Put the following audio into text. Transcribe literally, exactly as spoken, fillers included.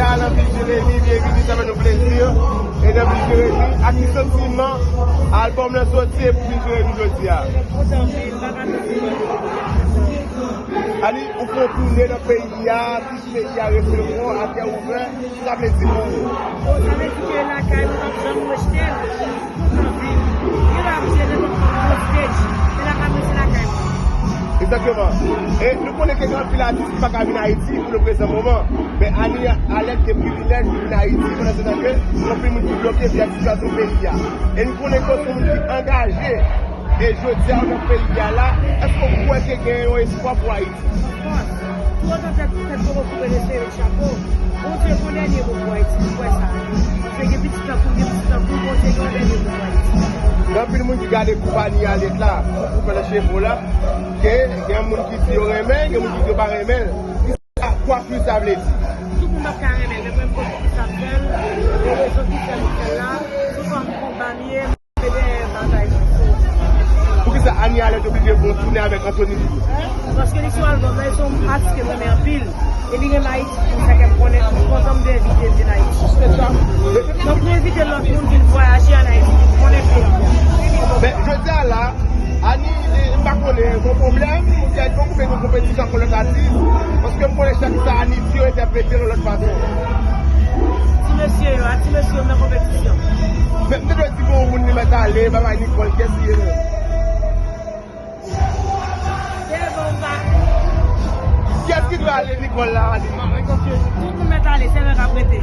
A nan Vil Jeremi, byenvini, sa fè nou plezi. E nan Vil Jeremi, ak ki santiman albòm lan soti epi Vil Jeremi jodi a? Ani, ou fè w tounen nan peyi a, touche peyi a, resevwa w a kè ouvè, sa vle di pou ou? Bon, sa vle di ke lakay mwen, m p ap janm rejte l. Egzakteman. E nou konnen ke gen anpil atis ki pa ka vin Ayiti pou le prezan moman. Men Ani Alèt gen privilèj pou vin Ayiti pandan se tan ke gen anpil moun ki bloke via sitiyasyon peyi a. E nou konnen ke w se yon moun ki angaje. E jodi a, w nan peyi a la, èske w kwè ke gen yon espwa pou Ayiti? Of course. Tou otan tèt, tèt poko koupe, leve chapo. Bondye gon dènye mo pou Ayiti, m kwè sa. Paske gen pitit tankou m, gen pitit tankou m, Bondye gen yon dènye mo pou Ayiti. Gen anpil moun ki gade koup Ani Alèt la, pou fè nan cheve w la, ke gen moun ki di yo renmen, gen moun ki di yo pa renmen l. Kisa kwafi sa vle di? Tout moun p ap ka renmen l, men mwen m konn poukisa m fè l, e rezon ki fè m fè l la, se yon fòm konba m ye. Poukisa Ani Alèt oblije fè yon tounen avèk Anthony Didou? Paske li sou albòm nan, e se yon atis ke m renmen anpil. E li renmen Ayiti, pou sa ke m konnen, m kontan m te envite l vin Ayiti. Donk, nou envite lòt moun vin vwayaje ann Ayiti, vin konnen peyi a. Men, jodi a la, Ani, e, m pa konnen, gon pwoblèm, oubyen gon konpe-, gon konpetisyon ak lòt atis, paske m konnen chak sa Ani di yo entèprete yon lòt fason. Ti mesye yo, a ti mesye yo nan konpetisyon. Men m te dwe di gon moun li mèt ale, babay Nicole, kiyès li ye menm? Devan m pa. Kiyès ki dwe ale Nicole la, Ani? Tout moun mèt ale, se mwen k ap rete.